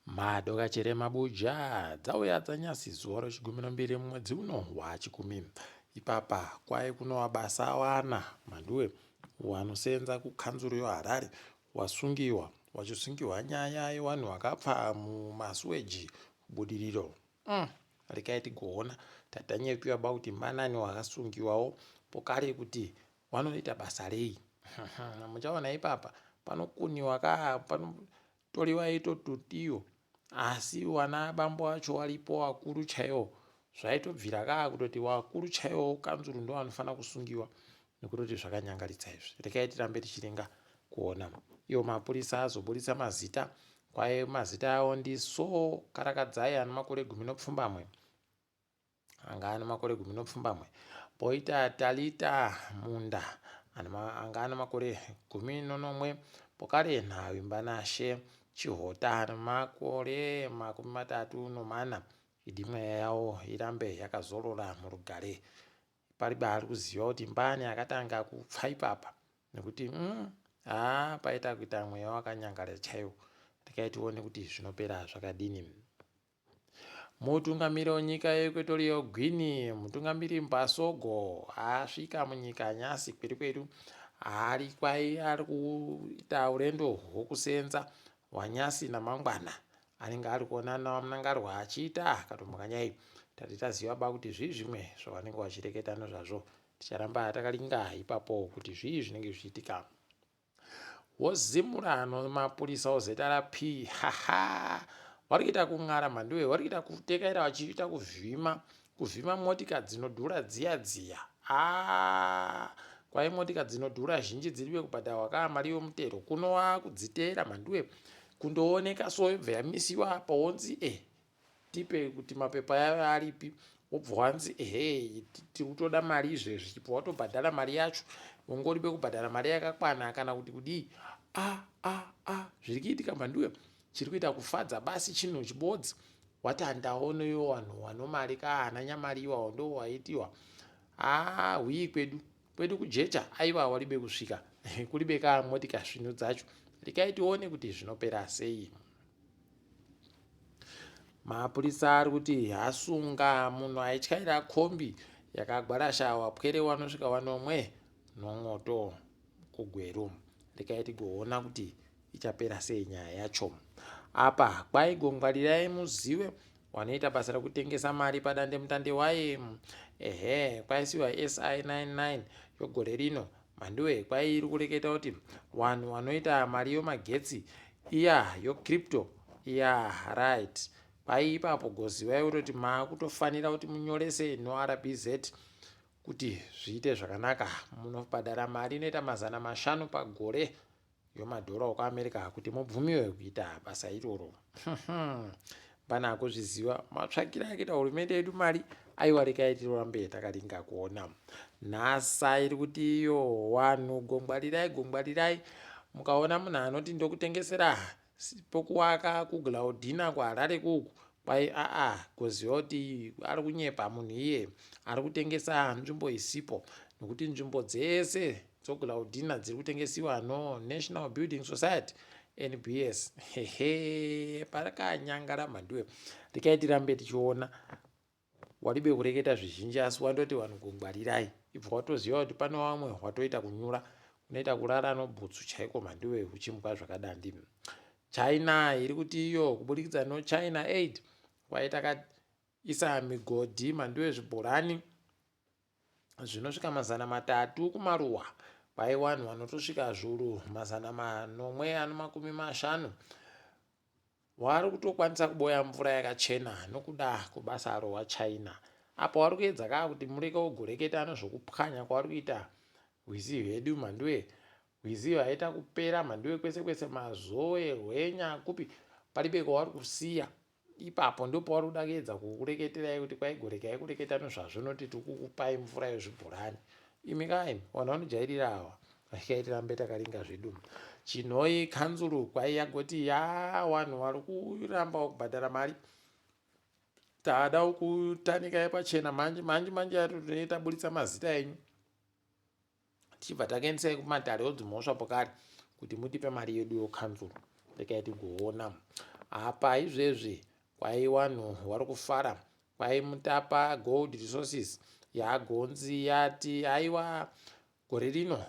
Madokachere mabuja dzauya dzanyasi zuva rechigumi nombiri mumwedzi uno waChikumi. Ipapa kwai kunowa basa awana mhanduwe wanosenza kukanzuru yoHarare wasungiwa wachisungiwa nyaya yewanhu wakapfa mumasuweji kuBudiriro. Rekai tigoona tatanyepiwa ba kuti mbanani wakasungiwawo pokare kuti wanoita basa rei. Muchaona ipapa panokuniwa ka panotoriwa ito tutiyo asi wana bambo wacho waripo wakuru chaiwo zvaitobvira kaa kutoti wakuru chaiwo kanzuru ndo vanofanira kusungiwa nekutoti zvakanyangaritsa izvi. Rekai tirambe tichiringa kuona. Iwo mapurisa azoburitsa mazita kwaye mazita awo ndi Saul Karakadzai ane makore 17 anga ane makore 17 poita Talita Munda anga ane makore 17 pokare naVimbanashe Chihota ane makore 34 idi mweya yawo irambe yakazorora murugare. Paribe ari kuziva kuti mbani akatanga kupfa ipapa nekuti haa paita kuita mweya wakanyangara chaiwo. Rekai tione kuti zvinopera zvakadini. Mutungamiri wenyika yeEquatorial Guinea, mutungamiri Mbasogo, asvika munyika nyasi kweri kwedu. Ari kwai ari kuita urendo hwokusenza hwanyasi namangwana. Anenge ari kuonana naVaMnangarwa achiita katombokanyai. Tati taziva ba kuti zvii zvimwe zvavanenge vachireketa nezvazvo. Ticharamba takaringa ipapo kuti zvii zvinenge zvichiitika. Wozimura nomapurisa oZRP haha vari kuita kun'ara mhanduwe vari kuita kutekaira vachiita kuvhima kuvhima motika dzinodhura dziya dziya aa kwai motika dzinodhura zhinji dziribe kubhadharwa kaa mari yomutero kuno wakudziteera mhanduwe kundooneka so yobva yamisiwa apa wonzi e tipe kuti mapepa yayo aripi wobva wanzi ehe tiri kutoda mari izvezvi chibva watobhadhara mari yacho ungoribe kubhadhara mari yakakwana kana kuti kudii a a a zviri kuitika mhanduwe chiri kuita kufadza basi chinhu chibodzi wati handaoneyo vanhu vanomari ka hana nyamari iwawo ndo waitiwa haa hwii kwedu kwedu kujecha aiwa waribe kusvika kuribe ka motika svinu dzacho rekai tione kuti zvinopera sei. Mapurisa ari kuti asunga munhu aityaira kombi yakagwarasha wapwere wanosvika wanomwe nomwoto kuGweru. Rekai tigoona kuti ichapera sei nyaya yacho. Apa kwaigongwarirai muzive wanoita basa rekutengesa mari padandemutande waye ehe kwaisiwa SI 99 yogore rino Mhanduwe kwai iri kureketa kuti wanhu wanoita mari yomagetsi iya yocrypto iya right kwai ipapo gozivai kutoti maakutofanira kuti munyorese noRBZ kuti zviite zvakanaka munobhadhara mari inoita 500 pagore yomadhora okuAmerica kuti mubvumiwe kuita basa iroro. Pana akuzviziva matsvakiro akaita hurumende yedu mari aiwa rekai tirambe takaringa kuona. NASA iri kuti iyo wanhu gongwarirai gongwarirai mukaona munhu anoti ndokutengesera pokuwaka kuGlaudina kuHarare kuku kwai aa goziva kuti ari kunyepa munhu iye ari kutengesa nzvimbo isipo nokuti nzvimbo dzese dzoGlaudina dziri kutengesiwa no National Building Society NBS hehe pakanyangara mhanduwe rekai tirambe tichiona waribe kureketa zvizhinji asi wandoti vanhu gongwarirai ibva watoziva kuti pane vamwe watoita kunyura unoita kurara nobhutsu chaiko mhanduwe uchimbwa zvakadandi China iri kuti iyo kuburikidza noChina Aid kwaita isa migodhi mhanduwe zvibhorani zvinosvika 300 kumaruwa kwai vanhu vanotosvika zviuru 750 vari kutokwanisa kuboya mvura yakachena nokuda kwebasa rowaChina apo vari kuedza kaa kuti mureke wogoreketa nezvokupwanya kwavari kuita hwizi hwedu mhanduwe hwizi vaita kupera mhanduwe kwese kwese mazowe hwenya kupi paribe kwavari kusiya Ipapo ndopauri kuda kuedza kukureketerai kuti kwaigorekai kureketa nezvazvo noti tiri kukupai mvura yezvibhorani. Imi ka imi, vanhu vanojairira ava. Regai tirambe takaringa zvedu. Chinhoyi kanzuru kwai yagoti ya vanhu vari kuramba kubhadhara mari. Tada kutanikai pachena manje manje manje yatinenge taburitsa mazita enyu. Tichibva takuendesai kumatare odzimhosva pokari kuti mutipe mari yedu yokanzuru. Regai tigoona. Apa izvezvi kwai wanhu wari kufara kwai Mutapa Gold Resources yagonzi yati aiwa gore rino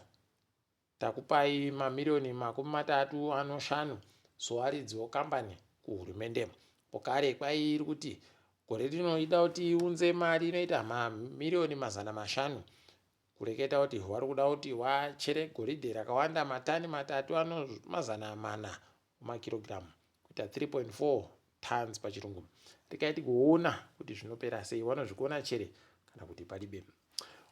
takupai mamiriyoni 35 sowaridzi wokambani kuhurumende. Pokare kwai iri kuti gore rino ida kuti iunze mari inoita mamiriyoni 500 Kureketa kuti wari kuda kuti wachere goridhe rakawanda matani matatu ano 400 makirogiramu kuita 3.4 tons pachirungu. Rekai tigoona kuti zvinopera sei, wanozvikona chere kana kuti palibe.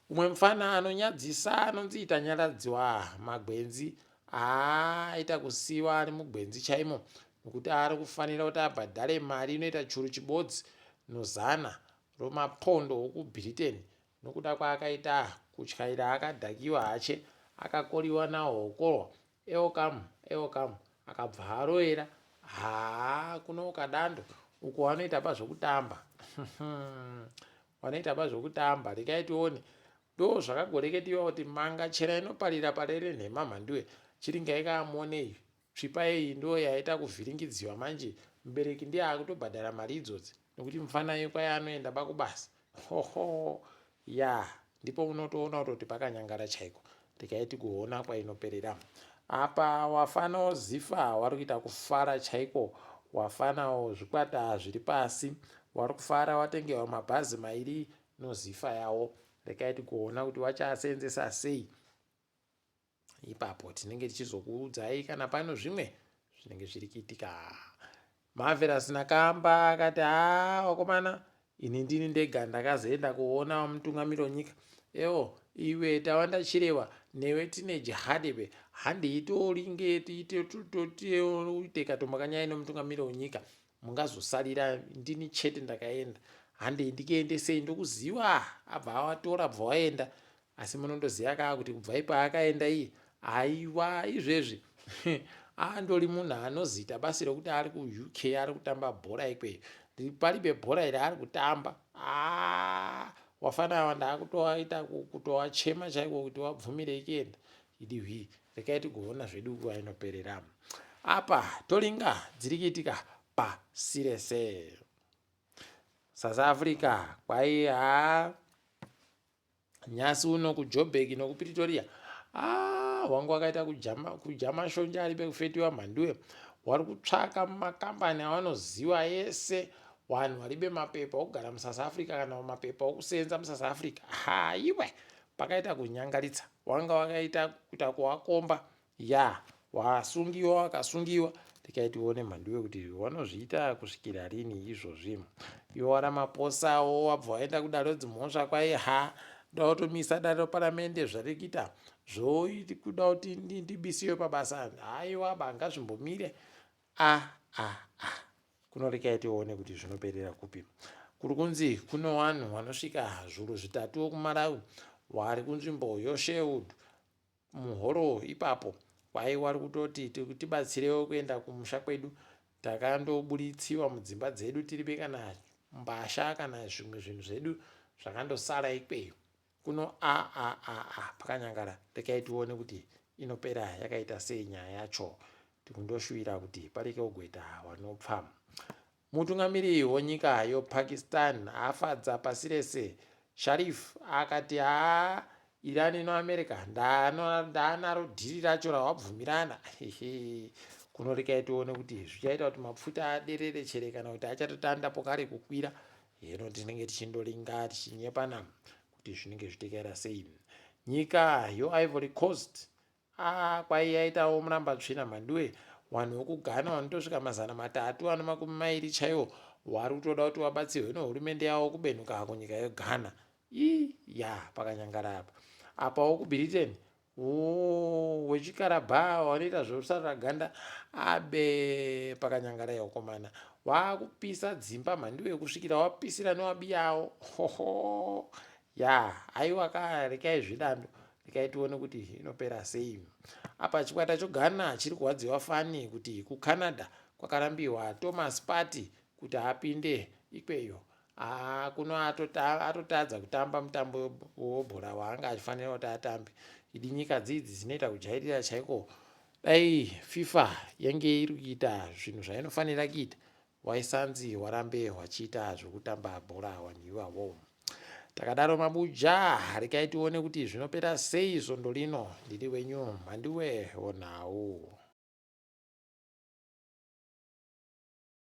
Umwe mufana anonyadzisa anonzi Tanyaradziwa Magwenzi aaita kusiwa ari mugwenzi chaimo nokuti ari kufanira kuti abhadhare mari inoita churu chibodzi nozana romapondo okuBritain Nokuda kwaakaita kutyaira akadhakiwa hache akakoriwa nahokorwa eokamu eokamu akabva aroera haa kuno kadando uko wanoita ba zvokutamba wanoita ba zvokutamba rekai tione ndo zvakagoreketiwa kuti manga chera inoparira parere nhema mhanduwe chiringai kaamuone iyi tsvipa iyi ndo yaita kuvhiringidziwa manje mubereki ndiye akutobhadhara mari idzodzi nekuti mufana yekwai anoenda bakubasa Hoho yaa ndipo unotoona kutoti pakanyangara chaiko regai tigoona kwainoperera apa wafana zifa wari kuita kufara chaiko wafanawo zvikwata zviri pasi wari kufara watengewa mabhazi mairi nozifa yawo regai tigoona kuti wachaasenzesa sei ipapo tinenge tichizokuudzai kana pano zvimwe zvinenge zviri kuitika. Marvelous Nakamba akati haa wakomana ini ndini ndega ndakazoenda kuona mutungamiri wenyika ewo iwe Tawanda Chirewa newe tine Jihadebe handei toringe tiite katombakanyaya nemutungamiri wenyika mungazosalira ndini chete ndakaenda handei ndikuendesei ndokuziva abva awatora abva waenda Asi munondoziva kaa kuti kubva ipaakaenda iye aiwa izvezvi andori munhu anozita basi rekuti ari kuUK ari kutamba bhora ikweyo paribe bhora iri ari kutamba aa wafana awa ndaakutoaita kutowachema chaiko kuti wabvumirei kuenda idi hwii rekai tigoona zvedu nguva inoperera apa tolinga dziri kuitika pasi rese South Africa kwai haa Nhasi uno kuJoburg nokuPretoria ah, wangu wakaita kujama, kujama shonja ari pekufetiwa mhanduwe wari kutsvaka mumakambani awanoziva ese vanhu varibe mapepa okugara muSouth Africa kana mapepa okusenza muSouth Africa haiwe pakaita kunyangaritsa wanga wakaita kuita kuwakomba Yaa wasungiwa wakasungiwa rekai tione mhanduwe kuti wanozviita kusvikira rini izvozvi iwe waramaposawo wabva waenda kudare redzimhosva kwai ha ndoda kutomisa dare reparamende zvari kuita zvokuda kuti ndibisiwe pabasa haiwa banga zvimbomire a a a kuno rekai tione kuti zvinoperera kupi kuri kunzi kuno vanhu vanosvika zvuru zvitatu kumalawi wari kunzvimbo yosherwood Muhoro ipapo kwai wari kutoti tibatsirewo kuenda kumusha kwedu takandobuditsiwa mudzimba dzedu tiribe kana mbasha kana zvimwe zvinhu zvedu zvakandosara ikweyo kuno a a a a pakanyangara rekai tione kuti inopera yakaita sei nyaya yacho tikundoshuwira kuti pareke kugweta wanopfa Mutungamiri wenyika yoPakistan afadza pasi rese, Sharif akati haa Iran noAmerica ndaanaro dhiri racho rawabvumirana hehe kuno rekai tione kuti zvichaita kuti mapfuta aderere chere kana kuti achatotanda pokare kukwira heno tinenge tichindoringa tichinyepana kuti zvinenge zvichitekaira sei nyika yoIvory Coast Ah kwai yaitawo muramba tsvina mhanduwe wanhu wekuGhana wanotosvika 320 chaiwo wari kutoda kuti wabatsirwe nehurumende yawo kubenuka kunyika yeGhana ii ya pakanyangara apa apawo kuBritain wechikarabha wanoita zvekusarura ganda abe pakanyangara yakomana wakupisa dzimba mhanduwe kusvikira wapisira newabiyawo hoho ya aiwa ka rekai zvidando Rekai tione kuti inopera sei. Apa chikwata choGhana chiri kurwadziwa fani kuti kuCanada kwakarambiwa Thomas Partey kuti apinde ikweyo. Haa kuno atotadza kutamba mutambo webhora waanga achifanira kuti atambe. Idi nyika dzidzi dzinoita kujairira chaiko. Dai FIFA yange iri kuita zvinhu zvainofanira kuita waisanzi warambe wachiita zvekutamba bhora vanhu ivavo. Takadaro mabuja, rekai tione kuti zvinopera sei svondo rino. Ndini wenyu Mhanduwe Wonhau.